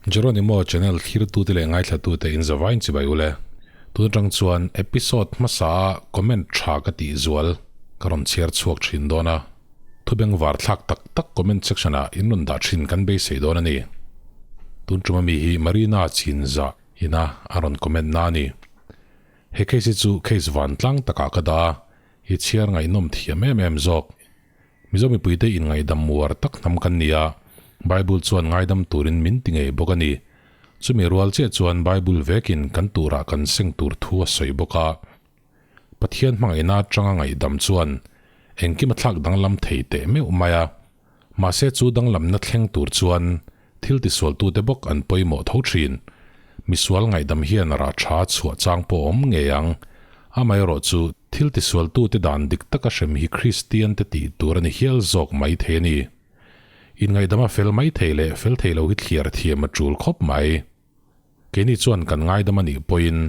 Jeronimo channel thlirtute leh ngaithlatute in zavain chibai ule. Tun atang chuan episode hmasa a comment tha ka tih zual ka rawn chhiar chhuak thin dawn a. Thu bengvar thlak tak tak comment section ah in rawn dah thin kan beisei dawn a ni. Tun tum ami hi Marina Chinzah ina a rawn comment na a ni. He case hi chu case vantlang takah ka dah a, i chhiar ngaihnawm thiam em em zawk. Mizo mipuite inngaihdam muar tak hnam kan ni a, Bible chuan ngaidam turin min ti ngei bawk a ni. Chumi rual chiah chuan Bible vekin kan turah kan seng tur thu a sawi bawk a. Pathian hmangaihna atanga ngaihdam chuan engkim a thlak danglam thei teh meuh mai a. Mahse chu danglamna thleng tur chuan thil tisualtute bawk an pawimawh tho thin. Misual ngaihdam hian rah tha chhuah chang pawh awm ngei ang. Amaherawhchu thil tisualtute dan dik taka hrem hi Kristiante tih tur a ni hial zawk mai thei a ni. Inngaihdama fel mai thei leh fel thei lo hi thliar thiam a tul khawp mai. Keini chuan kan ngaidam a nih pawhin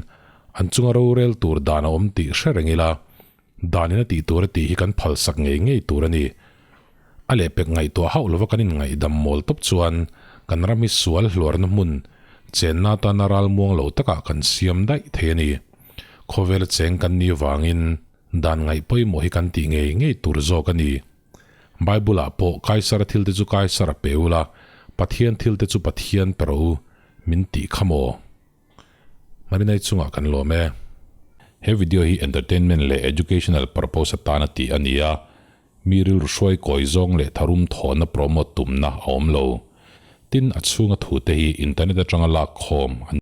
an chunga rorel tur dan a awm tih hre reng ila, danin a tih tur a tih hi kan phalsak ngei ngei tur a ni. A lehpek ngaihtuah hauh lova kan inngaihdam mawl tawp chuan kan ram hi sual hluarna hmun chenna atana ralmuang lo takah kan siam daih thei a ni. Khawvela cheng kan nih vangin dan ngaih pawimawh hi kan tih ngei ngei tur zawk a ni. Bible-ah pawh Kaisara thilte chu Kaisara pe ula, Pathian thilte chu Pathian pe rawh u, min tih kha maw? Marinai chungah kan lawm e. He video hi entertainment leh educational purpose atana tih a ni a, mi rilru hruai kawi zawng leh tharum thawhna promote tumna a awm lo. Tin, a chhunga thute hi internet atanga lak khawm a ni.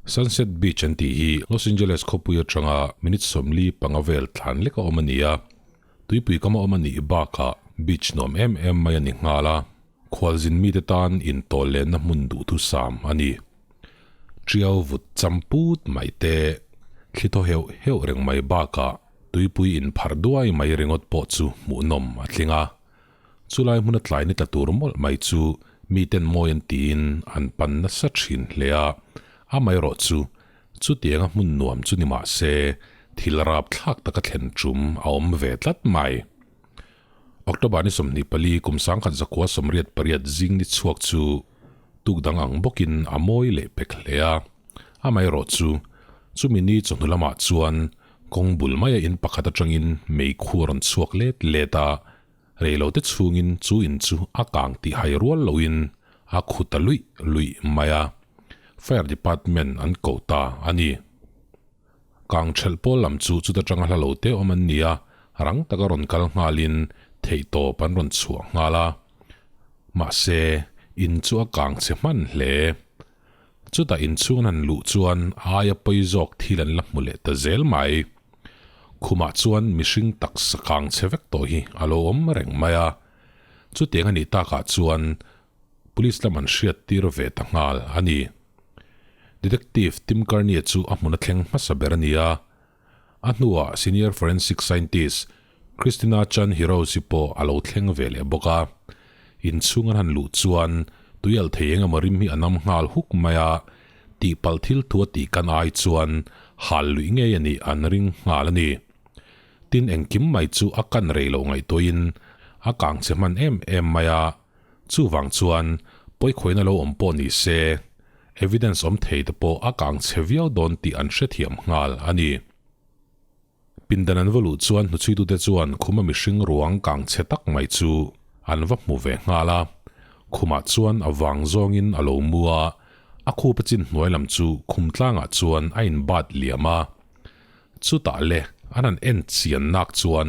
Sunset Beach an tih hi Los Angeles khawpui atanga minute 45 vel thlan lek a awm a ni a, tuipui kama awm a nih bakah beach nuam em em mai a ni nghal a, khualzin mite tan intawl lenna hmun duhthusam a ni. Tiau vut cham put mai te, thli thaw heuh heuh reng mai bakah tuipui inpharh duai mai ringawt pawh chu hmuhnawm a tling a. Chulai hmuna tlai ni tla tur mawlh mai chu miten mawi an tiin an pan nasa thin hle a, amaherawh chu chutianga hmun nuam chu ni mah se thil rap thlak taka thlen tum a awm ve tlat mai. October ni 24 kum 1988 zing ni chhuak chu tuk dang ang bawkin a mawi leh pek hle a, amaherawh chu chumi ni chawhnu lamah chuan kawng bul maia in pakhat atangin meikhu a rawn chhuak let let a, Reilote chhungin chu in chu a kang tih hai rual loin a khu ta luih luih mai a, Fire Department an ko ta a ni. Kang thelh pawl lam chu chuta tanga hla lo te awm an ni a, rang taka rawn kal nghalin theihtawp an rawn chhuah nghal a. Mahse, in chu a kang che hman hle. Chutah inchhung an han luh chuan aia pawi zawk thil an la hmu leh ta zel mai. Khumah chuan mihring taksa kang chhe vek tawh hi a lo awm reng mai a. Chutiang a nih takah chuan Police lam an hriat tir ve ta nghal a ni. Detective Tim Kearney-a chu a hmun a thleng hmasa ber a ni a. A hnuah Senior Forensic Scientist Christina Chan Hirose pawh a lo thleng ve leh bawk a. Inchhung an han luh chuan tuialh thei eng emaw rim hi a nam nghal huk mai a, tihpalh thil thu a tih kan ai chuan hal luih ngei a nih an ring nghal a ni. Tin engkim mai chu a kan rei loh ngaihtuahin a kang che hman em em mai a, chuvang chuan pawikhawiin a lo awm pawh ni se, evidence awm thei te pawh a kang che viau dawn tih an hrethiam nghal a ni. Pindan an va luh chuan hnuchhuitute chuan khuma mihring ruang kang chhe tak mai chu an va hmu ve nghal a. Khumah chuan a vang zawngin a lo mu a, a khup a chin hnuai lam chu khum tlangah chuan a inbat liam a. Chutah le an han en chian nak chuan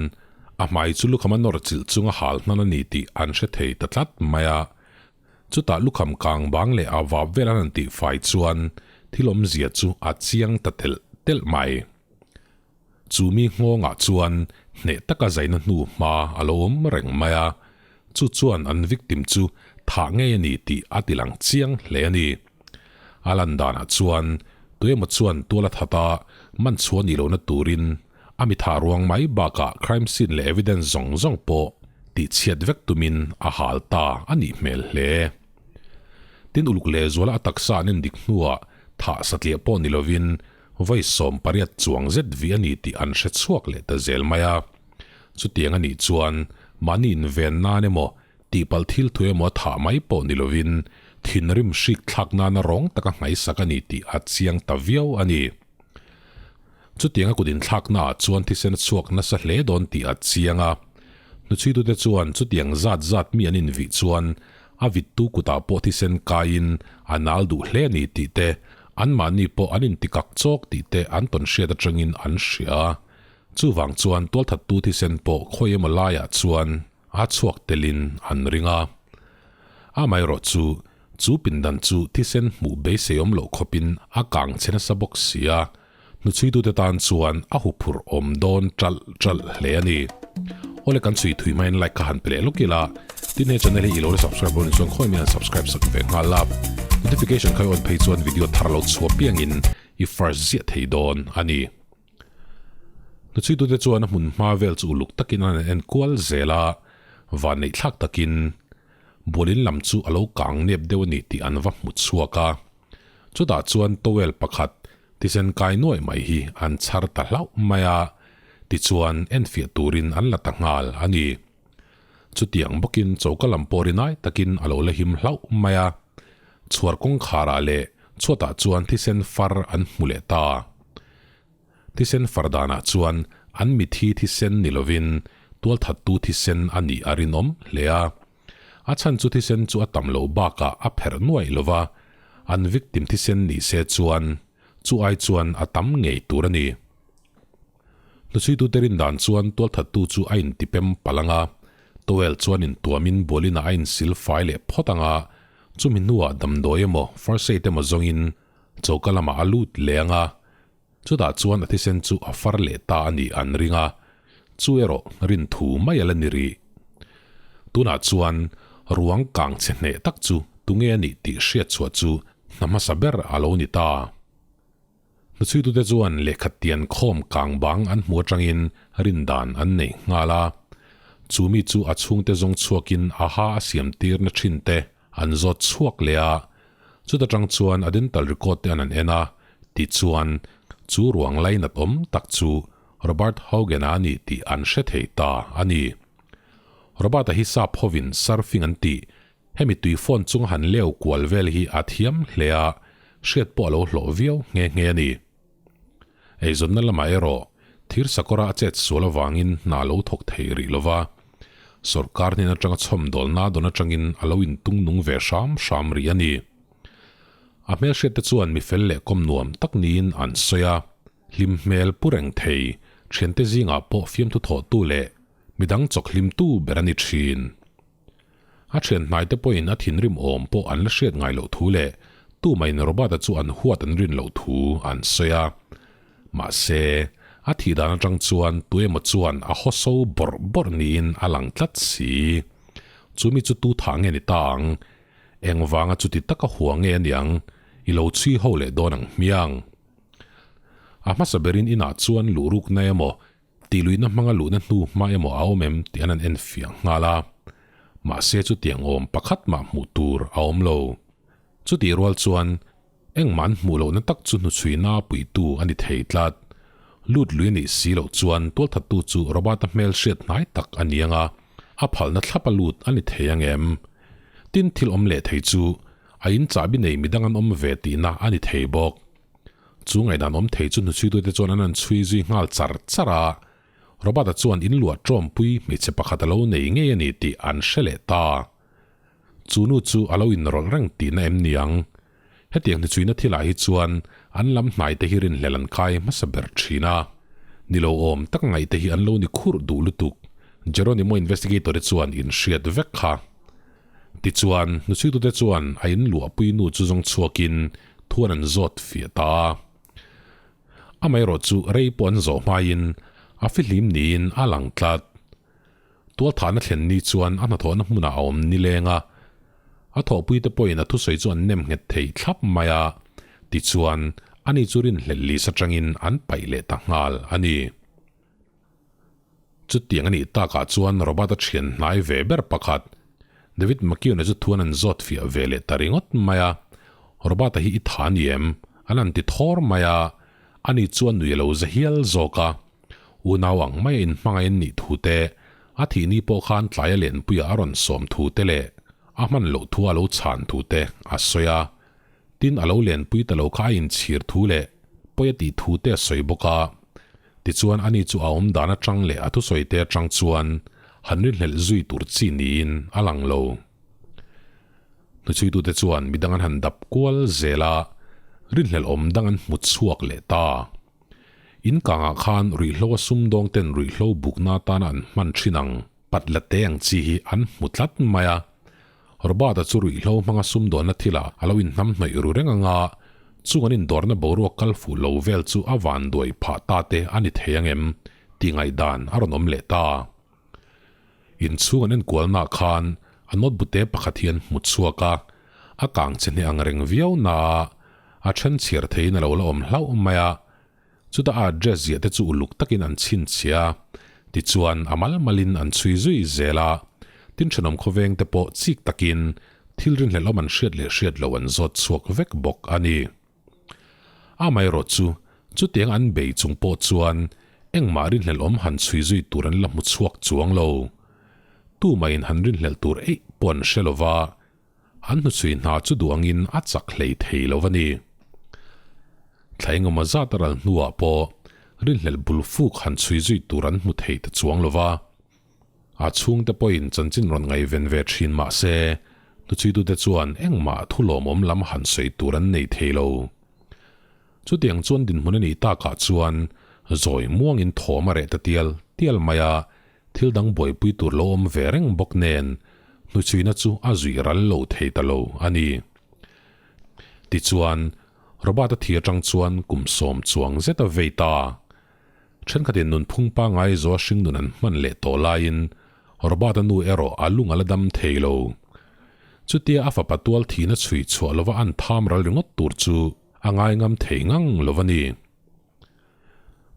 a hmai chu lukham a nawr chilh chunga hal hnan a ni tih an hre thei ta tlat mai a. Chutah lukham kang bang leh a vap vel an han tih fai chuan thil awmzia chu a chiang ta telh telh mai. Chu mi nghawngah chuan hneh taka zaina hnu hma a lo awm reng mai a, chu chuan an victim chu thah ngei a ni tih a ti lang chiang hle a ni. A lan danah chuan tuemaw chuan tual a that a, man chhuah nih lohna turin a mi thah ruang mai bakah crime scene leh evidence zawng zawng pawh tihchhiat vek tumin a hal ta a nih hmel hle. Tin uluk lehzuala a taksa an endik hnuah thah satliah pawh ni lovin Vawi 18 chuang zet vi a ni tih an hre chhuak leh ta zel mai a. Chutiang a nih chuan mahni inven nan emaw, tihpalh thil thu emaw a thah mai pawh ni lovin thinrim hrik thlak nana rawng taka nghaisak a ni tih a chiang ta viau a ni. Chutianga kut inthlaknaah chuan thisen a chhuak nasa hle dawn tih a chiang a. Hnuchhuitute chuan chutiang zat zat mi an invih chuan a vittu kutah pawh thisen kaiin a nal duh hle a ni tih te, anmahni pawh an intikak chawk tih te an tawn hriat atangin an hria. Chuvang chuan tualthattu thisen pawh khawi emaw laiah chuan a chhuak telin an ring a. Amaherawh chu, chu pindan chu thisen hmuh beiseiawm loh khawpin a kang che nasa bawk si a, hnuchhuitute tan chuan a huphurh awm dawn ṭalh ṭalh hle a ni. Awle kan chhui thui hmain like kha han pe leh lawk ila, tin he channel hi i lo la subscribe lo ni chuan khawi mian subscribe sak ve nghal la, notification kha i on phei chuan video thar lo chhuah piangin i first ziah thei dawn a ni. Hnuchhuitute chuan a hmun hma vel chu uluk takin an en kual zel a, vanneih thlak takin bualin lam chu a lo kang nep deuh a ni tih an va hmu chhuak a. Chutah chuan towel pakhat thisen kai nuaih mai hi an chhar ta hlauh mai a, tichuan enfiah turin an la ta nghal a ni. Chutiang bawkin choka lam pawh rinai takin a lo la him hlauh mai a, chhuar kawngkharah leh chhuatah chuan thisen far an hmu leh ta. Thisen far danah chuan an mithi thisen ni lovin tualthattu thisen a nih a rinawm hle a. A chhan chu thisen chu a tam loh bakah a pherh nuaih lo va, an victim thisen ni se chuan chu ai chuan a tam ngei tur a ni. Hnuchhuitute rin dan chuan tualthattu chu a intipem palh ang a, towel chuan intuamin bualinah a insil fai leh phawt ang a, chumi hnuah damdawi emaw first aid emaw zawngin choka lamah a lut leh ang a, chutah chuan a thisen chu a far leh ta a nih an ring a, chu erawh rin thu mai a la ni rih. Tunah chuan ruang kang chhe hneh tak chu tunge a nih tih hriat chhuah chu hna hmasa ber a lo ni ta. Hnuchhuitute chuan lehkha tian khawm kang bang an hmu atangin rindan an nei nghal a. Chu mi chu a chhungte zawng chhuakin a ha a siam tirna thin te an zawt chhuak leh a. Chuta tang chuan a dental record te an an en a, tichuan chu ruang lainat awm tak chu Robert Hogan-a a ni tih an hre thei ta a ni. Robert-a hi sap hovin surfing an tih Hemi tui phone chung han leu kual vel hi a thiam hle a, hriat pawh a lo hlawh viau nghe nghe a ni. Eizawnna lamah erawh thir sakawra a chet sual avangin hna a lo thawk thei rih lo va, sawrkar hnen atanga chhawmdawlna dawn atangin a lo intung nung ve hram hram rih a ni. A hmelhriatte chuan mi fel leh kawm nuam tak niin an sawi a, hlim hmel pu reng thei, thiante zingah pawh fiamthu thawhtu leh midang chawk hlimtu ber a ni thin. A thian hnaite pawhin a thinrim awm pawh an la hriat ngai loh thu leh tumahin Robert-a chu an huat an rin loh thu an sawi a. Mahse, a thih dan atang chuan tuemaw chuan a haw so bawrh bawrh niin a lang tlat si. Chumi chu tu thah nge ni ta ang? Engvanga chuti taka hua nge a niang? I lo chhui ho leh dawn ang hmiang. A hmasa berin inah chuan luhrukna emaw Tihluihna hmanga luhna hnu hma emaw a awm em tih an han en fiah nghal a, mahse chutiang awm pakhat mah hmuh tur a awm lo. Chutih rual chuan engmah an hmuh lohna tak chu hnuchhuina puitu a ni thei tlat. Lut lui a nih si loh chuan tualthattu chu Robert-a hmel hriat hnai tak a ni ang a, a phalna thlapa lut a ni thei ang em? Tin thil awm leh thei chu a in chahbi nei midang an awm ve tihna a ni thei bawk. Chu ngaihdan awm thei chu hnuchhuitute chuan an han chhui zui nghal char char a, Robert-a chuan in luah ṭawmpui hmeichhe pakhat a lo nei ngei a ni tih an hre leh ta. Chu nu chu a lo inrawlh reng tihna em ni ang? Hetiang hnuchhuina thilah hi chuan an lam hnaite hi rinhlelh an kai hmasa ber ṭhin a. Ni lo awm tak ngaihte hi an lo ni khurh duh lutuk, Jeronimo investigator-te chuan inhriat vek kha. Tichuan, hnuchhuitute chuan a in luahpui nu chu zawng chhuakin thuan an zawt fiah ta a. Amaherawh chu rei pawh an zawh hmain a fihlim niin a lang tlat. Tualthahna thlen ni chuan a hnathawhna hmunah a awm nileng a, a thawhpuite pawhin a thusawi chu an nem nghet thei thlap mai a, tichuan ani chu rinhlelh lis atangin an paih leh ta nghal a ni. Chutiang a nih takah chuan Robert-a thian hnai ve ber pakhat, David McKeown-a chu thuan an zawt fiah ve leh ta ringawt mai a. Robert-a hi i tha a ni em? An han ti thawr mai a, ani chuan nui a lo za hial zawk a. Unau ang maia inhmangaih an nih thu te, a thih ni pawh khan tlaia lenpuia a rawn sawm thu te leh a hman loh thu a lo chhan thu te a sawi a. Tin, a lo lenpui ta lo kha a inchhir thu leh pawi a tih thu te a sawi bawk a. Tichuan, ani chu a awm dan atang leh a thusawi te atang chuan han rinhlelh zui tur chi niin a lang lo. Hnuchhuitute chuan midang an han dap kual zel a, rinhlelh awm dang an hmu chhuak leh ta. In kangah khan ruihhlo a sumdawng ten ruihhlo bukna atana an hman thin ang pat la te ang chi hi an hmu tlat mai a. Robert-a chu ruihhlo hmanga sumdawnna thilah a lo inhnamhnawih ru reng anga chung an indawrna boruak kal fuh lo vel chu a vanduai phah ta te a ni thei ang em tih ngaihdan a rawn awm leh ta. Inchhung an enkualnaah khan a notebook-te pakhat hi an hmu chhuak a, a kang che hneh ang reng viau naah a then chhiar theiin a lo la awm hlauh mai a. Chutah a address ziah te chu uluk takin an chhinchhiah a, tichuan a mal malin an chhui zui zel a. Tin thenawm khawveng te pawh chik takin thil rinhlelh awm an hriat leh hriat lo an zawt chhuak vek bawk a ni. Amaherawh chu, chutiang an bei chung pawh chuan engmah rinhlelh awm han chhui zui tur an la hmu chhuak chuang lo. Tumahin han rinhlelh tur eih pawh an hre lo va, an hnuchhui hna chu duh angin a chak hlei thei lo a ni. Thla engemaw zat a ral hnuah pawh rinhlelh bul fuk han chhui zui tur an hmu thei ta chuang lo va. A chhungte pawhin chanchin rawn ngaihven ve thin mah se, hnuchhuitute chuan engmah thu lawmawm lam han sawi tur an nei thei lo. Chutiang chuan dinhmun a nih takah chuan zawi muangin thawm a reh ta tial tial mai a, thil dang buaipui tur lo awm ve reng bawk nen hnuchhuina chu a zui ral lo thei ta lo a ni. Tichuan, Robert-a thi atang chuan kum sawm chuang zet a vei ta. Thenkhatin nunphung pangngai zaw hringnun an hman leh tawh laiin Robert-a nu erawh a lung a la dam thei lo. Chutia a fapa tual thihna chhui chhuah lova an tham ral ringawt tur chu a ngaingam thei ngang lo a ni.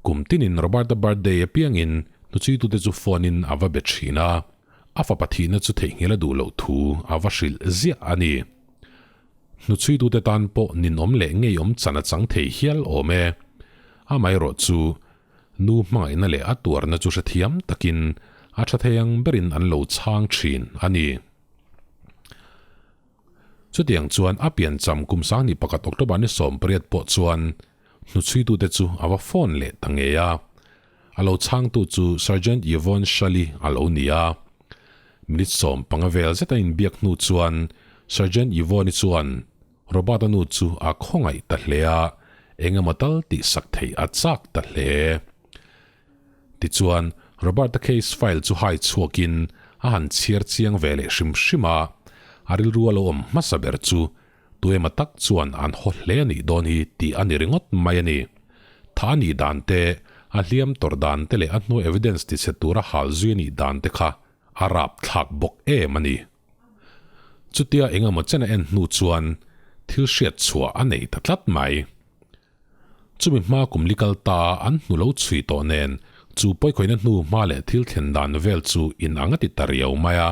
Kum tinin Robert-a birthday apiangin hnuchhuitute chu phone-in a va be thin a, a fapa thihna chu theihnghilh a duh loh thu a va hrilh ziah a ni. Hnuchhuitute tan pawh ninawm leh ngeiawm chan a chang thei hial awm e. Amaherawh chu, nu hmangaihna leh a tuarna chu hrethiam takin a tha thei ang berin an lo chhang thin a ni. Chutiang chuan a piancham kum sanghnih pakhat October ni 18 pawh chuan hnuchhuitute chu a va phone leh ta ngei a. A lo chhangtu chu Sergeant Yvonne Shelley a lo ni a. Minute 15 vel zet a inbiak hnu chuan Sergeant Yvonne-i chuan Robert-a nu chu a khawngaih ta hle a, eng emaw tal tihsak theih a chak ta hle. Tichuan, Robert-a case file chu hai chhuakin a han chhiar chiang ve leh hrim hrim a, a rilru a lo awm hmasa ber chu Tuema tak chuan an haw hle a nih dawn hi tih a ni ringawt mai a ni. Tha a nih dan te, a hliam tawrh dan te leh a hnu evidence ti chhe tura hal zui a nih dan te kha a rap thlak bawk em a ni. Chutia eng emaw chen a en hnu chuan thil hriat chhuah a nei ta tlat mai. Chumi hma kum li kal ta an hnu lo chhui tawh nen chu pawikhawihna hnu hma leh thil thlen dan vel chu in ang a ti ta riau mai a.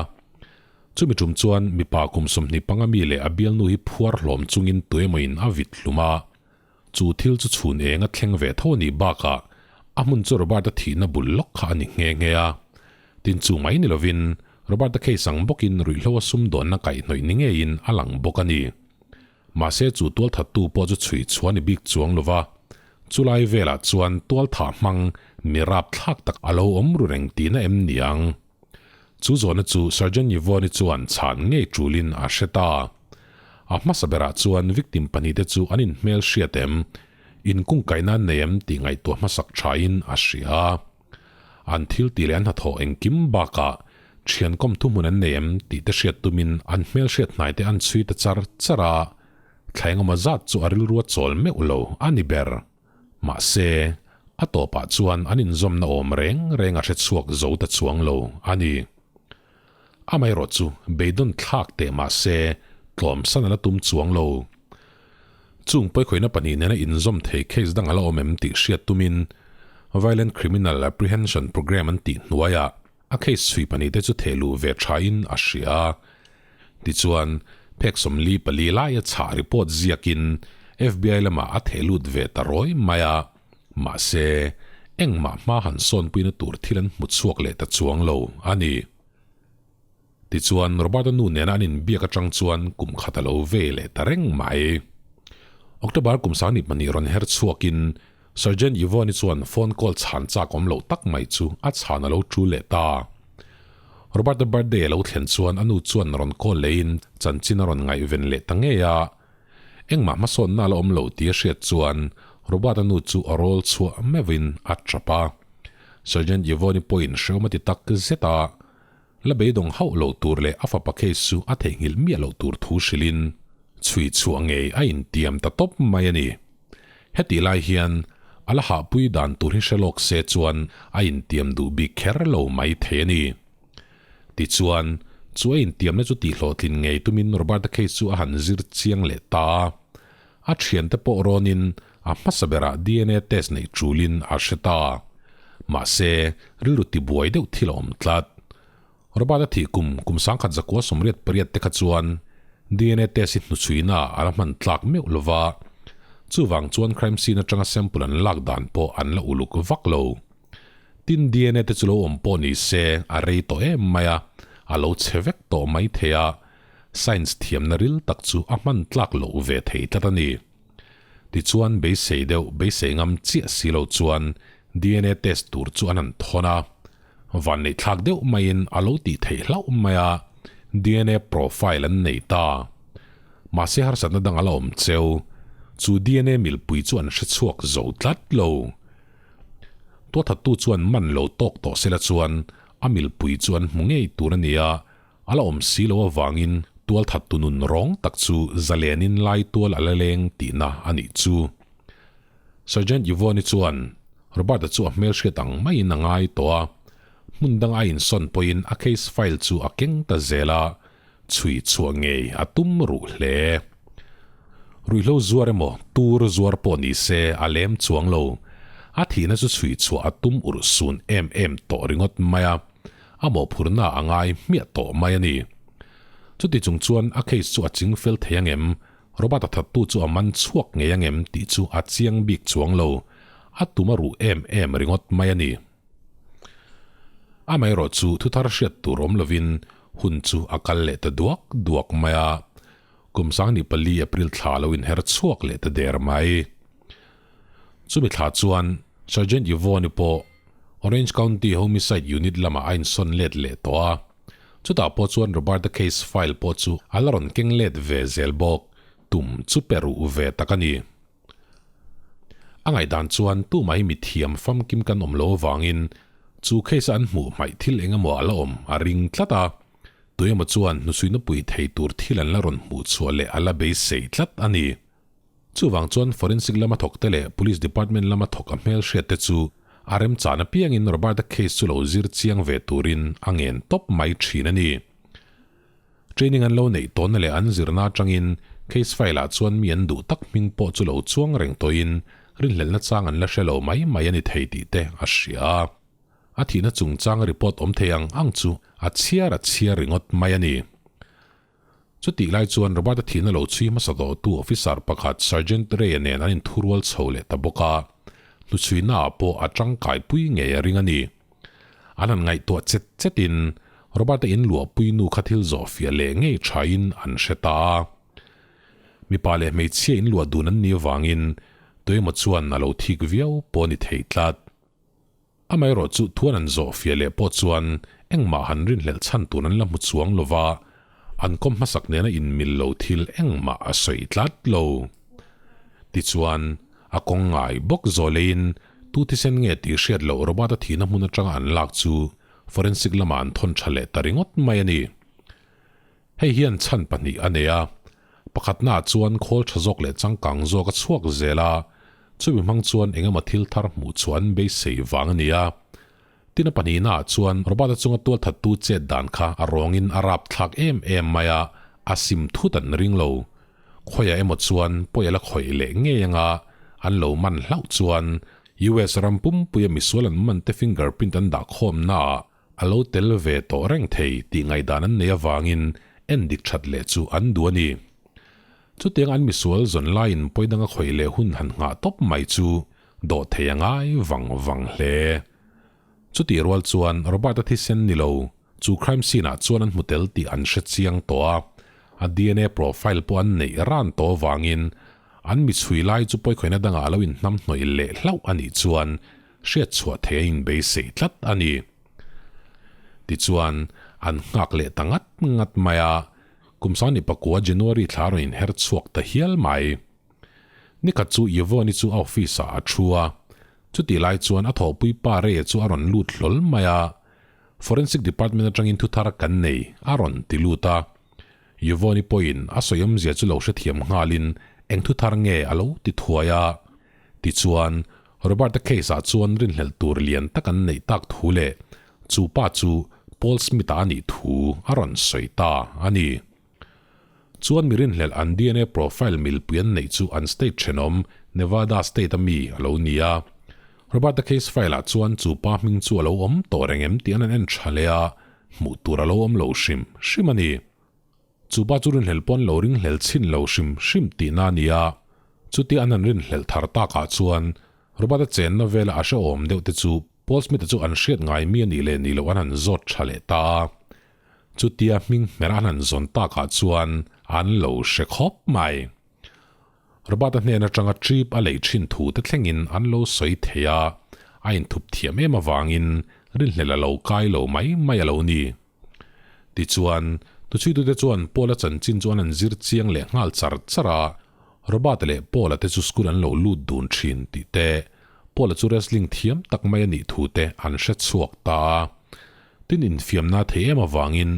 Chumi tum chuan mipa kum 25 mi leh a bialnu hi phuar hlawm chungin tuemawiin a vit hlum a. Chu thil chu chhun eng a thleng ve tho a nih bakah a hmun chu Robert-a thihna bul lawk kha a ni nghe nghe a. Tin chu mai ni lovin Robert-a case ang bawkin ruihhlo a sumdawnna kaihhnawih ni ngeiin a lang bawk a ni. Mahse chu tualthattu pawh chu chhui chhuah ni bik chuang lova, chulai velah chuan tualthah hmang mi rapthlak tak a lo awm ru reng tihna em ni ang? Chu zawhna chu Sergeant Yvonne-i chuan chhan ngei tulin a hre ta. A hmasa berah chuan victim pahnihte chu an inhmel hriat em, inkungkaihna an nei em tih ngaihtuah hmasak thain a hria. An thil tih leh an hnathawh engkim bakah thian kawm thuhmun an nei em tih te hriat tumin an hmelhriat hnai te an chhui ta char char a, thla engemaw zat chu a rilru a chawl meuh lo a ni ber. Mahse, a tawpah chuan an inzawmna awm reng reng a hre chhuak zo ta chuang lo a ni. Amaherawh chu beidawn thlak teh mahse tlawmsan a la tum chuang lo. Chung pawikhawihna pahnih nena inzawm thei case dang a la awm em tih hriat tumin Violent Criminal Apprehension Programme an tih hnuaiah a case chhui pahnihte chu thehluh ve thain a hria. Tichuan, phek 44 laia chhah report ziakin FBI lamah a thehlut ve ta rawi mai a. Mahse, Engmah hma han sawnpuina tur thil an hmu chhuak leh ta chuang lo a ni. Tichuan, Robert-a nu nena an inbiak atang chuan kum khat a lo ve leh ta reng mai. October kum sangni pahnih rawn her chhuakin Sergeant Yvonne-i chuan phone call chhan chak awm loh tak mai chu a chhan a lo tul leh ta. Robert-a birthday a lo thlen chuan a nu chuan rawn call lehin chanchin a rawn ngaihven leh ta ngei a. Engmah hmasawnna a la awm lo tih a hriat chuan Robert-a nu chu a rawl chhuah meuhin a tap a. Sergeant Yvonne-i pawhin hrehawm a ti tak zet a. La beidawng hauh lo tur leh a fapa case chu a theihnghilh miah loh tur thu hrilhin chhui chhuah ngei a intiam ta tawp mai a ni. Hetih lai hian a la hahpui dan tur hi hre lawk se chuan a intiam duh bik kher lo mai thei a ni. Tichuan, chu a intiamna chu tihhlawhtlin ngei tumin Roberta case chu a han zir chiang leh ta a. A thiante pawh rawnin a hmasa berah DNA test neih tulin a hre ta. Mahse, rilru tibuai deuh thil a awm tlat. Robert-a thih kum kum sangkhat zakua 88 te kha chuan DNA test hi hnuchhuina a la hman tlak meuh lo va, chuvang chuan crime scene atanga sample an lak dan pawh an la uluk vak lo. Tin DNA te chu lo awm pawh ni se a rei tawh em mai a, a lo chhe vek tawh mai thei a, science thiamna ril tak chu a hman tlak loh ve thei tlat a ni. Tichuan beisei deuh beisei ngam chiah si lo chuan DNA test tur chu an han thawn a, vanneih thlak deuh maiin a lo tih theih hlauh mai a, DNA profile an nei ta. Mahse harsatna dang a la awm cheu, chu DNA milpui chu an hre chhuak zo tlat lo. Tuathattu chuan man lo tawk tawh sela chuan a milpui chu an hmu ngei tur a ni a, A la awm si lo avangin tualthattu nun rawng tak chu zalenin lai tual a la leng tihna a nih chu. Sergeant Yvonne-i chuan Robert-a chu a hmelhriat ang maiin a ngai tawh a, hmun danga a insawn pawhin a case file chu a keng ta zel a, chhui chhuah ngei a tum ruh hle. Ruihhlo zuar emaw tur zuar pawh ni se a lem chuang lo, a thihna chu chhui chhuah a tum urh sun em em tawh ringawt mai a. A mawhphurhna a ngai hmiah tawh mai a ni. Chuti chung chuan a case chu a ching fel thei ang em? Robert-a thattu chu a man chhuak ngei ang em tih chu a chiang bik chuang lo. A tum a ruh em em ringawt mai a ni. Amaherawh chu thuthar hriat tur awm lovin hun chu a kal leh ta duak duak mai a. Kum 24 April thla lo inher chhuak leh ta der mai. Chumi thla chuan Sergeant Yvonne-i pawh Orange County Homicide Unit lamah a insawn let leh tawh a. Chutah pawh chuan Roberta case file pawh chu a la rawn keng let ve zel bawk, tum chu pe ruh ve tak a ni. A ngaihdan chuan tumah hi mithiam famkim kan awm lo avangin chu case-a an hmuh hmaih thil eng emaw a la awm a ring tlat a, tuemaw chuan hnusuina pui thei tur thil an la rawn hmuh chhuah leh a la beisei tlat a ni. Chuvang chuan forensic lama thawkte leh Police Department lama thawk a hmelhriatte chu a remchan apiangin Robert-a case chu lo zir chiang ve turin a ngen tawp mai thin a ni. Training an lo neih tawnna leh an zirna atangin case file-ah chuan mi an duh tak hming pawh chu lo chuang reng tawhin rinhlelhna chang an la hre lo mai mai a ni thei tih te a hria a. A thihna chungchang report awm thei ang ang chu a chhiar a chhiar ringawt mai a ni. Chutih lai chuan Robert-a thihna lo chhui hmasa tawhtu officer pakhat Sergeant Ray-a nen an inthurual chho leh ta bawk a, hnuchhuina-ah pawh a tangkai pui ngei a ring a ni. An han ngaihtuah chet chetin Robert-a inluahpui nu kha thil zawh fiah leh ngei thain an hre ta a. Mipa leh hmeichhia inluah dun an nih avangin tuemaw chuan a lo thik viau pawh a ni thei tlat. Amaherawh chu thuan an zawh fiah leh pawh chuan engmah han rinhlelh chhan tur an la hmu chuang lo va, an kawm hmasak nena inmil lo thil engmah a sawi tlat lo. Tichuan, a kawng ngai bawk zawh leiin tu thisen nge tih hriat loh Robert-a thihna hmun atanga an lak chu forensic lamah an thawn tha leh ta ringawt mai a ni. Hei hian chhan pahnih a nei a, pakhatnaah chuan khawl tha zawk leh changkang zawk a chhuak zel a, chumi hmang chuan eng emaw thil thar hmuh chhuah an beisei vang a ni a. Tin a pahnihnaah chuan Robert-a chunga tualthattu chet dan kha a rawngin a rap thlak em em mai a, a sim thut an ring lo. Khawiah emaw chuan pawi a la khawih leh ngei anga an lo man hlauh chuan US ram pumpuia misual an man te fingerprint an dah khawmnaah A lo tel ve tawh reng thei tih ngaihdan an nei avangin en dik that leh chu an duh a ni. Chutiang an misual zawn laiin pawi danga khawih leh hun han nghah tawp mai chu Dawhthei a ngai vang vang hle. Chutih rual chuan Robert-a thisen ni lo, chu crime scene-ah chuan an hmu tel tih an hre chiang tawh a, a DNA profile pawh an neih ran tawh avangin an mi chhui lai chu pawikhawihna dangah a lo inhnamhnawih leh hlauh a nih chuan hriat chhuah theih a inbeisei tlat a ni. Tichuan, an nghak leh ta ngat ngat mai a, kum sangni pakua January thla a rawn inher chhuak ta hial mai. Nikhat chu Yvonne-i chu a office-ah a thu a, chutih lai chuan a thawhpui pa Ray-a chu a rawn lut hlawl mai a, Forensic Department atangin thuthar kan nei, a rawn ti lut a. Yvonne-i pawhin a sawi awmzia chu lo hrethiam nghalin eng thuthar nge a lo ti thuai a. Tichuan, Robert-a case-ah chuan rinhlelh tur lian tak an neih tak thu leh chu pa chu Paul Smith-a a nih thu a rawn sawi ta a ni. Chuan mi rinhlelh an DNA profile milpui an neih chu an state thenawm Nevada state a mi a lo ni a. Robert-a case file-ah chuan chu pa hming chu a lo awm tawh reng em tih an han en tha leh a, hmuh tur a lo awm lo hrim hrim a ni. Chu pa chu rinhlelh pawn lo ringhlel chhin lo hrim hrim tihna a ni a. Chutia an han rinhlelh thar takah chuan Robert-a chenna vela a hrehawm deuh te chu Paul Smith-a chu an hriat ngai mi a nih leh nih loh an han zawt tha leh ta a. Chutia hming hmer an han zawn takah chuan an lo hre khawp mai. Robert-a hnen atanga trip a lei thin thu te thlengin an lo sawi thei a, a inthup thiam em avangin rinhlelh a lo kai lo mai mai a lo ni. Tichuan, tuchhuitute chuan Paul-a chanchin chu an han zir chiang leh nghal char char a, Robert-a leh Paul-a te chu school an lo lut dun thin tih te, Paul-a chu wrestling thiam tak mai a nih thu te an hre chhuak ta a. Tin infiamna thei em avangin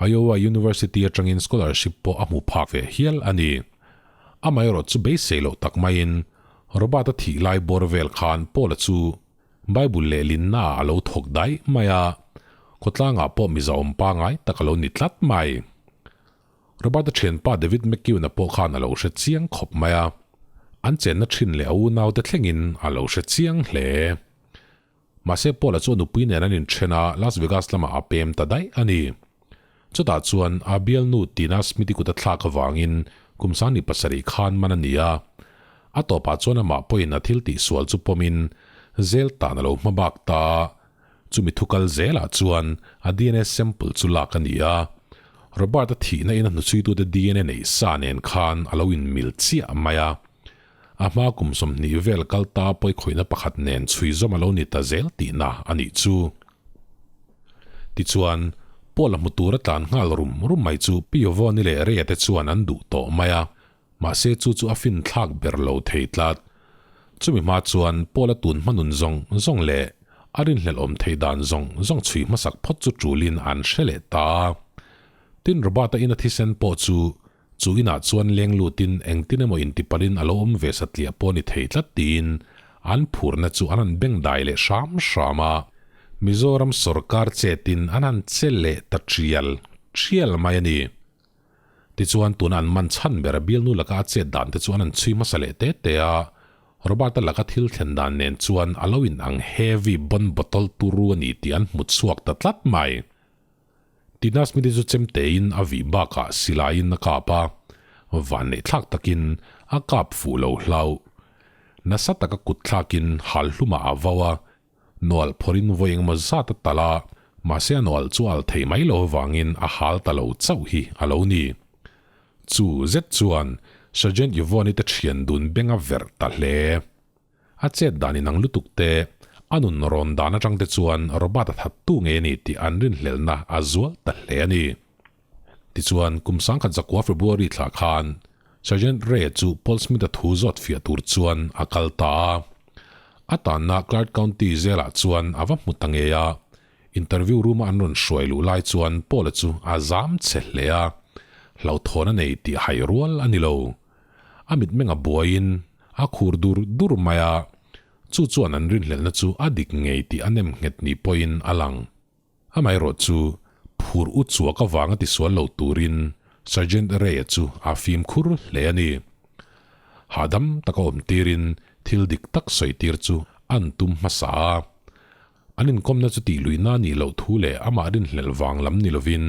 Iowa University atangin scholarship pawh a hmu phak ve hial a ni. Amaherawh chu beisei loh tak maiin Robert-a thih lai bawr vel khan Paul-a chu Bible lehlinna ah a lo thawk daih mai a, khawtlangah pawh mizaawm pangai tak a lo ni tlat mai. Robert-a thianpa David McKeown-a pawh khan a lo hre chiang khawp mai a, an chenna thin leh a unaute thlengin a lo hre chiang hle. Mahse Paul-a chu a nupui nen an inthen a, Las Vegas lamah a pem ta daih a ni. Chutah chuan a bialnu Tina Smith-i kut a thlak avangin kum sangni pasarih khan man a ni a. A tawpah chuan amah pawhin a thil tihsual chu pawmin zel tan a lo hma bak ta a. Chumi thu kal zelah chuan a dna sample chu lak a ni a. Robert-a thihna in a hnuchhuitute dna neih sa nen khan a lo inmil chiah mai a. A hma kum 20 vel kal ta pawikhawihna pakhat nen chhui zawm a lo ni ta zel tihna a nih chu. Tichuan, Paul-a hmu tura tlan nghal rum rum mai chu Pi Yvonne-i leh Ray-a te chuan an duh tawh mai a, mahse chu chu a fin thlak ber lo thei tlat. Chumi hma chuan Paul-a tun hmanun zawng zawng leh a rinhlelh awm theih dan zawng zawng chhui hmasak phawt chu tulin an hre leh ta a. Tin, Robert-a ina thisen pawh chu Chu inah chuan leng lutin engtin emaw intipalin a lo awm ve satliah pawh ni thei tlat tiin an phurna chu an han beng dai leh hram hram a. Mizoram sawrkar chetin an han che leh ta tial tial mai a ni. Tichuan tuna an man chhan ber a bialnu laka a chet dan te chu an han chhui hmasa leh te te a, Robert-a laka thil thlen dan nen chuan a lo inang heavy bon bottle turu a ni tih an hmu chhuak ta tlat mai. Tina Smith-i chu chemtein a vih bakah silaiin a kap a, vanneih thlak takin a kap fuh lo hlauh. Nasa taka kut thlakin hal hlumah a vau a, nual phawrhin vawi engemaw zat a talh a, mahse a nual chu al thei mai lo avangin a hal ta lo chauh hi a lo ni. Chu zet chuan Sergeant Yvonne-i te thian dun beng a verh ta hle. A chet dan inang lutuk te, a nun rawn dan atang te chuan Robert a that tu ngei a ni tih an rinhlelhna a zual ta hle a ni. Tichuan, kum sangkhat zakua February thla khan Sergeant Ray chu Paul Smith-a thu zawt fiah tur chuan a kal ta a. A tanna Clark County zelah chuan a va hmu ta ngei a. Interview room-a an rawn hruai luh lai chuan Paul-a chu a zam che hle a, hlauhthawn a nei tih hai rual a ni lo. A mitmeng a buaiin a khur dur dur mai a, chu chuan an rinhlelhna chu a dik ngei tih a nem nghet ni pawhin a lang. Amaherawh chu phur u chuak avanga tisual lo turin Sergeant Ray-a chu a fimkhur hle a ni. Hahdam taka awm tirin thil dik tak sawi tir chu an tum hmasa a. An inkawmna chu tih luihna a nih loh thu leh amah rinhlelh vang lam ni lovin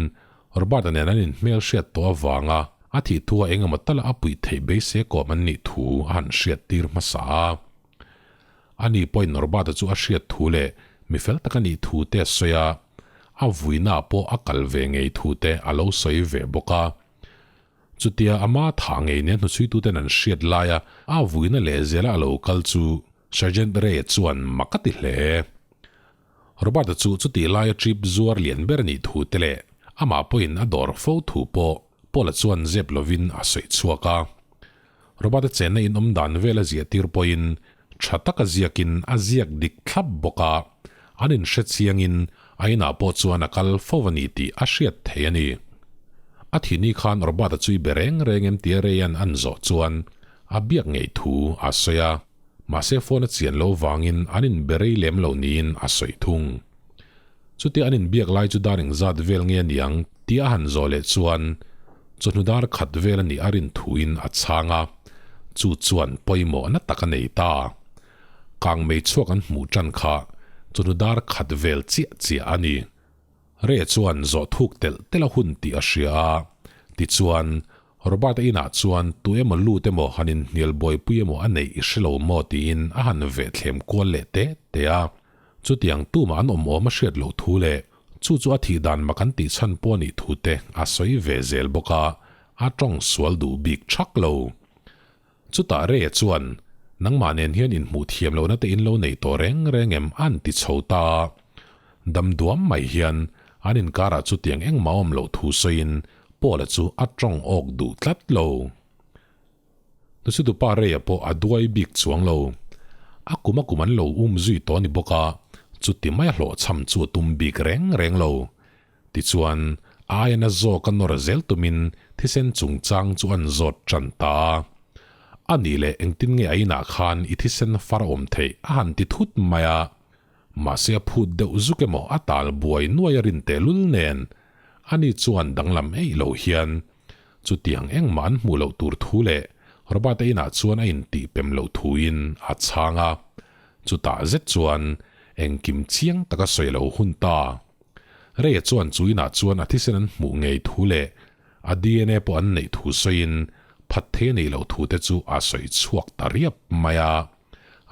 Robert-a nen an inhmel hriat tawh avanga a thih thu a eng emaw tala a puih theih beisei kawm an nih thu a han hriat tir hmasa a. Ani pawhin Robert-a chu a hriat thu leh mi fel tak a nih thu te a sawi a, a vuina pawh a kal ve ngei thu te a lo sawi ve bawk a. Chutia ama thah ngei nen hnuchhuituten an hriat laia a vuina leh zela a lo kal chu Sergeant Ray chuan mak a ti hle. Robert-a chu chutih laia trip zuar lian ber a nih thu te leh amah pawhin a dawr fo thu pawh Paul-a chuan zep lovin a sawi chhuak a. Robert-a chenna in awm dan vel a ziah tir pawhin tha taka ziakin a ziak dik thlap bawk a, an inhre chiangin a inah pawh chuan a kal fo a ni tih a hriat thei a ni. A thihni khan Robert-a chu i be reng reng em tia Ray-a'n an zawh chuan a biak ngei thu a sawi a, mahse phone a chian lo vangin an inbe rei lem lo niin a sawi thung. Chutia an inbiak lai chu dar engzat vel nge a niang tia a han zawh leh chuan chawhnu dar khat vel a nih a rin thuin a chhang a, chu chuan pawimawhna tak a nei ta. Kang mei chhuak an hmuh tan kha chawhnu dar khat vel chiah chiah a ni. Re chuan zawh thuk telh telh a hun tih a hria a, tichuan Robert-a inah chuan tu emaw lut emaw han inhnial buaipui emaw a neih i hre lo maw tiin a han vehthlem kual leh te te a. Chutiang tumah an awm awm a hriat loh thu leh chu chu a thih dan mak an tih chhan pawh a nih thu te a sawi ve zel bawk a, a tawng sual duh bik thak lo. Chutah Ray-a chuan, Nangmah nen hian inhmuh thiam lohna te in lo nei tawh reng reng em? a an ti chho ta a. Dam duam mai hian an inkarah chutiang engmah awm loh thu sawiin Paul-a chu a tawng awk duh tlat lo. Nusutupa Ray-a pawh a duai bik chuang lo. A kum a kum an lo um zui tawh a ni bawk a, chuti maia hlawhchham chu a tum bik reng reng lo. Tichuan, aia na zawk a nawr zel tumin thisen chungchang chu an zawt tan ta a. A nih leh engtin nge a inah khan i thisen far awm theih a han ti thut mai a. Mahse a phut deuh zuk emaw a tal buai nuai a rin tehlul nen, ani chuan danglam eih lo hian chutiang engmah an hmuh loh tur thu leh Robert-a inah chuan a intih pem loh thuin a chhang a. Chutah zet chuan engkim chiang taka sawi lo hun ta. Ray-a chuan chu inah chuan a thisen an hmuh ngei thu leh a DNA pawh an neih thu sawiin phat thei a neih loh thu te chu a sawi chhuak ta riap mai a.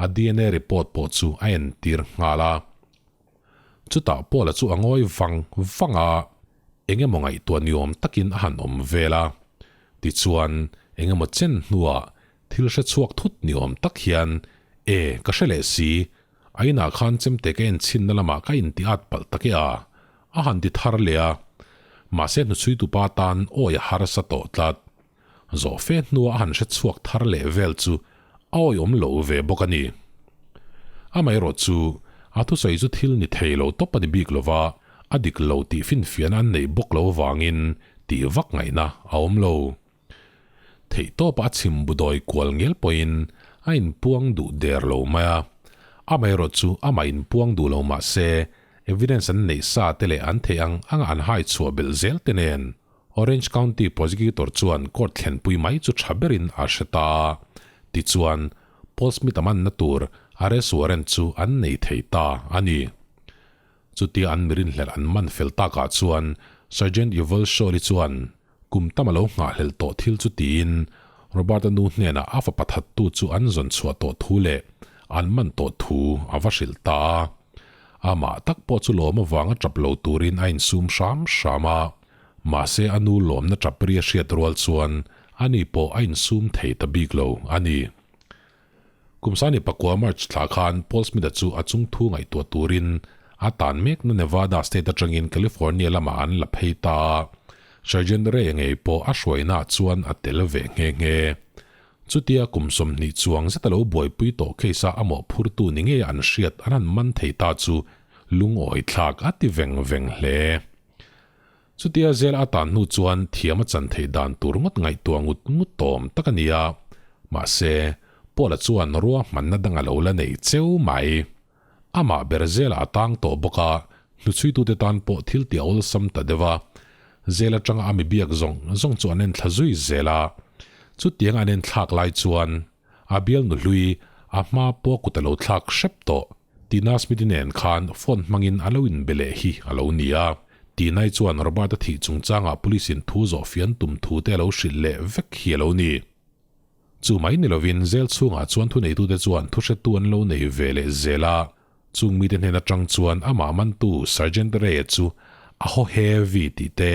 A DNA report pawh chu a entir nghal a. Chutah Paul-a chu a ngawi vang vang a, eng emaw ngaihtuah ni awm takin a han awm vel a. Tichuan, eng emaw chen hnuah thil hre chhuak thut ni awm tak hian, E, ka hre leh si, A inah khan chemte ka en chhinna lamah ka inti at palh tak e a, a han ti thar leh a. Mahse hnuchhuitupa tan awi a harsa tawh tlat. Zawh fe hnua a han hre chhuak thar leh vel chu a awiawm lo ve bawk a ni. Amaherawh chu a thusawi chu thil ni thei lo tawp a ni bik lo va, a dik lo tih finfiahna an neih bawk lo avangin tih vak ngaihna a awm lo. Theihtawpa a chhim budawi kual ngel pawhin a inpuang duh der lo mai a. Amaherawh chu amah inpuang duh lo mah se, evidence an neih sa te leh an theih ang anga an hai chhuah belh zel te nen Orange County Prosecutor chuan court thlenpui mai chu tha berin a hre ta a. Tichuan, Paul Smith-a manna tur arrest warrant chu an nei thei ta a ni. Chutia an mirinhlerh an man fel takah chuan Sergeant Yuval Shor-i chuan Kum tam a lo nghahhlelh tawh thil chu tiin Robert-a nu hnenah a fapa thattu chu an zawn chhuah tawh thu leh an man tawh thu a va hrilh ta a. Amah tak pawh chu lawm avanga tap lo turin a insum hram hram a, mahse a nu lawmna tap ri a hriat rual chuan ani pawh a insum thei ta bik lo a ni. Kum sani pakua March thla khan Paul Smith-a chu a chungthu ngaihtuah turin a tan mekna Nevada state atangin California lamah an la phei ta a, Sergeant Ray-a ngei pawh a hruainaah chuan a tel ve nghe nghe. Chutia kum 20 chuang zeta lo buaipui tawh case-a a mawhphurtu ni ngeia an hriat an han man thei ta chu lungawi thlak a ti veng veng hle. Chutia zel a tan hnu chuan thiam a chan theih dan tur ngawt ngaihtuah ngut ngut tawm tak a ni a, mahse, Paul-a chuan ruahmanna dang a lo la nei cheu mai. Amah ber zelah a tang tawh bawk a, hnuchhuitute tan pawh thil ti a awlsam ta deuh a. Zel atanga a mi biak zawng zawng chu an enthla zui zel a. Chutianga an enthlak lai chuan a bialnu hlui a hma pawh kut a lo thlak hrep tawh. Tina Smith-i nen khan phone hmangin a lo inbe leh hi a lo ni a. Tina-i chuan Robert-a thih chungchangah police-in thu zawh fian tum thu te a lo hrilh leh vek hi a lo ni. Chu mai ni lovin zel chhungah chuan thuneitute chuan thuhretu an lo nei ve leh zel a, chung mite hnen atang chuan amah mantu Sergeant Ray-a chu a haw heavy tih te,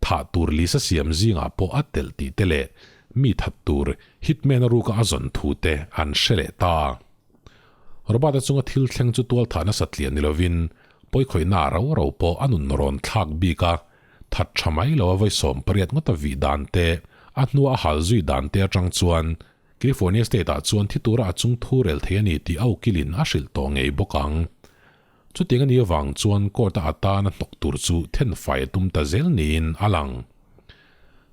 thah tur lisa siam zingah pawh a telh tih te leh mi that tur hitman-a ruka a zawn thu te an hre leh ta. Robert-a chunga thil thleng chu tual thah nasa tliah ni lovin pawikhawihna a rau rau pawh a nun rawn thlak bik a, that tha mai lo a vawi 80 ngawta vih dan te, a hnua a hal zui dan te atang chuan California State ah chuan thi tura a chung thu rel thei a ni tih a ukilin a hrilh tawh ngei bawk ang. Chutiang a nih avang chuan court-a atana hnawk tur chu thenfai a tum ta zel niin a lang.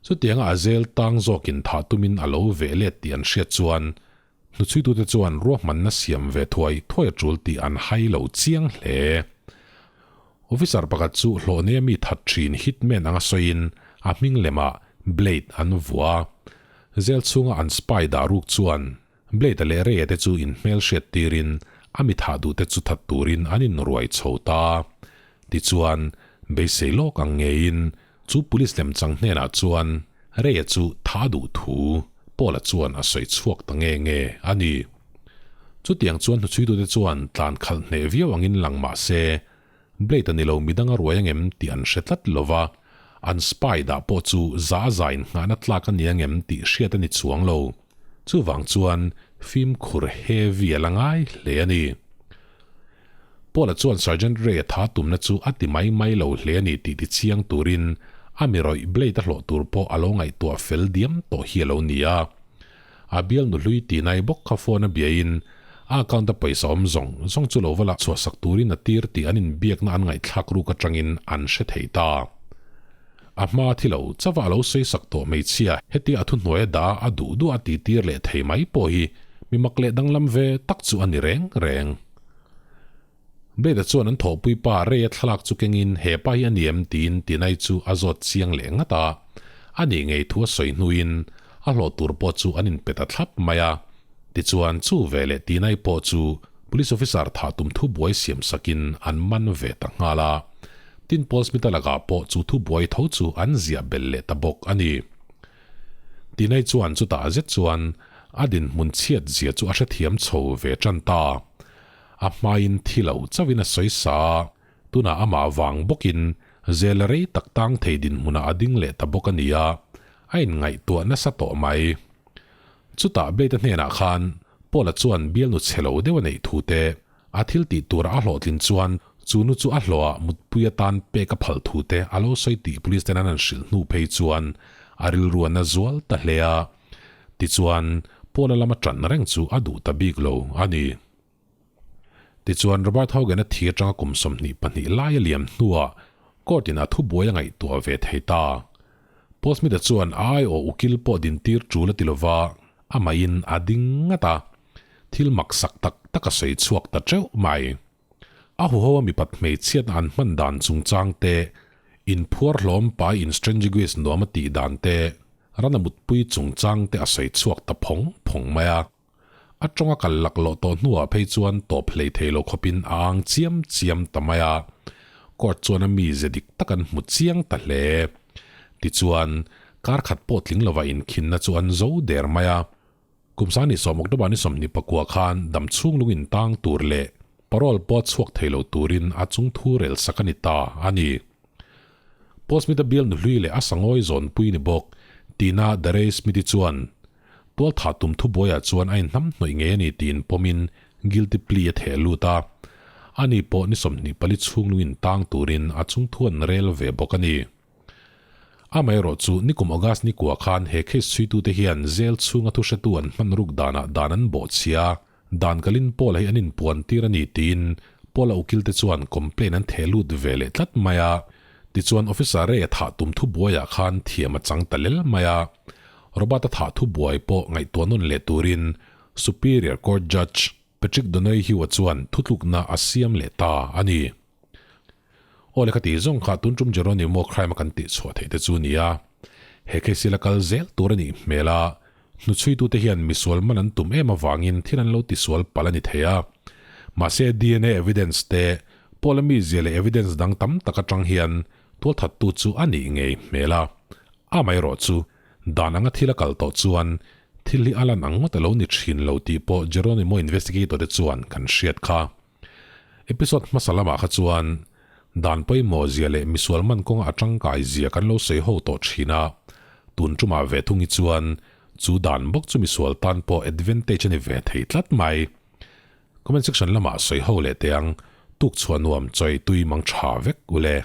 Chutianga a zel tang zawkin thah tumin a lo veh let tih an hriat chuan Hnuchhuitute chuan ruahmanna siam ve thuai thuai a tul tih an hai lo chiang hle. Officer pakhat chu hlawhnei a mi that thin hitman anga sawiin a hming lemah Blade an vuah a. Zel chhunga an spy dah ruk chuan Blade-a leh Ray-a te chu inhmelhriat tirin a mi thah duhte chu that turin an inruai chho ta. Tichuan, beisei lawk ang ngeiin Chu police lemchang hnenah chuan Ray-a chu tha duh thu Paul-a chuan a sawi chhuak ta nge nge a ni. Chutiang chuan hnuchhuitute chuan tlan khalh hneh viau angin lang mah se, Blade-a ni lo midang a ruai angem tih an hre tlat lo va, an spy dah pawh chu za a za innghahna tlak a ni angem tih hriat a ni chuang lo. Chuvang chuan fimkhur heavy a la ngai hle a ni. Paul-a chuan Sergeant Ray-a tha tumna chu a ti mai mai lo hle a ni tih tichiang turin a mi rawih blade a hlawh tur pawh a lo ngaihtuah fel diam tawh hi a lo ni a. A bial nu hlui tih nai bawk kha phone a biain a account-a pawisa awm zawng zawng chu lo va lah chhuahsak turin a tir tih an inbiakna an ngaihthlak ruk atangin an hre thei ta. A hma thi lo chauha a lo sawisak tawh hmeichhia hetia a thuhnuai a dah a duh duh a titir leh thei mai pawh hi mi mak leh danglam ve tak chu a ni reng reng. Blade-a chuan an thawhpui pa Ray-a thlalak chu kengin he pa hi a ni em tiin Tinai chu a zawt chiang leh ngat a. A nih ngei thu a sawi hnuin a hlawh tur pawh chu an inpe ta thlap mai a. Tichuan chu ve leh Tinai pawh chu Police officer thah tum thu buai siam sakin an man ve ta nghal a. Tin Paul Smith-a lakah pawh chu thu buai tho chu an ziah belh leh ta bawk a ni. Tinai chuan chutah zet chuan a dinhmun chhiat zia chu a hrethiam chho ve tan ta. A hmain thi lo chauhin a sawi sa a, tunah amah vang bawkin zel rei tak tang thei dinhmunah a ding leh ta bawk a ni a, a inngaihtuah nasa tawh mai. Chutah Blade-a hnenah khan Paul-a chuan bialnu chhe lo deuh a neih thu te, a thil tih tura a hlawhtlin chuan chu nu chu a hlawhah mutpui atan pek a phal thu te a lo sawi tih police ten an han hrilh hnu phei chuan a rilru a na zual ta hle a. Tichuan, Paul-a lama ṭan reng chu a duh ta bik lo a ni. Tichuan, Robert Hogan-a thi aṭanga kum 22 lai a liam hnuah court-in a thubuai a ngaihtuah ve thei ta. Paul Smith-a chuan a aiawh ukil pawh dintir ṭul a ti lova, amahin a ding ngat a, thil maksak tak tak a sawi chhuak ta ṭeuh mai. A huho a mipat hmeichhiatna an hman dan chungchang te, inphuar hlawm pai in Strangeguis nuam a tih dan te, ran a mutpui chungchang te a sawi chhuak ta phawng phawng mai a. A tawnga kal laklawh tawh hnuah phei chuan tawp hlei thei lo khawpin a ang chiam chiam ta mai a, court chuan a mize dik tak an hmu chiang ta hle. Tichuan, kar khat pawh tling lova inkhinna chu an zo der mai a. Kum sani sawm October ni 24 khan dam chhung lung in tang tur leh parole pawh chhuak thei lo turin a chung thu rel sak a ni ta a ni. Paul Smith-a bial nu hlui leh a sangawi zawnpui ni bawk Tina Darey Smith-i chuan tual thah tum thubuaiah chuan a inhnam hnawih ngei a ni tiin pawmin guilty plea a theh lut a. Ani pawh ni 24 chhung lung in tang turin a chung thu an rel ve bawk a ni. Amaherawh chu nikum August ni kua khan he case chhuitute hian jail chhunga thuhretu an hman ruk danah dan an bawhchhia, dan kalin Paul-a hi an inpuan tir a ni tiin Paul-a ukilte chuan complaint an theh lut ve leh tlat mai a. Tichuan Officer Ray-a thah tum thubuaiah khan thiam a chang ta lel mai a. Robert-a thah thubuai pawh ngaihtuah nawn leh turin Superior Court Judge Patrick Donoghue-a chuan thutlukna a siam leh ta a ni. Aw le ka tih zawng kha tun tum Jeronimo crime a kan tih chhuah theih te chu nia. He case hi la kal zel tur a nih hmel a, hnuchhuitute hian misual man an tum em avangin thil an lo tisual palh a ni thei a. Mahse DNA evidence te, Paul-a mizia leh evidence dang tam tak atang hian tualthattu chu a nih ngei hmel a. Amaherawhchu, dan anga thil a kal tawh chuan. Thil hi a lan ang ngawt a lo ni thin lo tih pawh Jeronimo Investigator te chuan kan hriat kha. Episode hmasa lamah kha chuan dan pawimawh zia leh misual man kawnga a tangkai zia kan lo sawi ho tawh thin a, tun tumah ve thung hi chuan chu dan bawk chu misual tan pawh advantage a ni ve thei tlat mai. Comment section lamah sawi ho leh teh ang, tuk chhuah nuam chawi tui mang tha vek ule.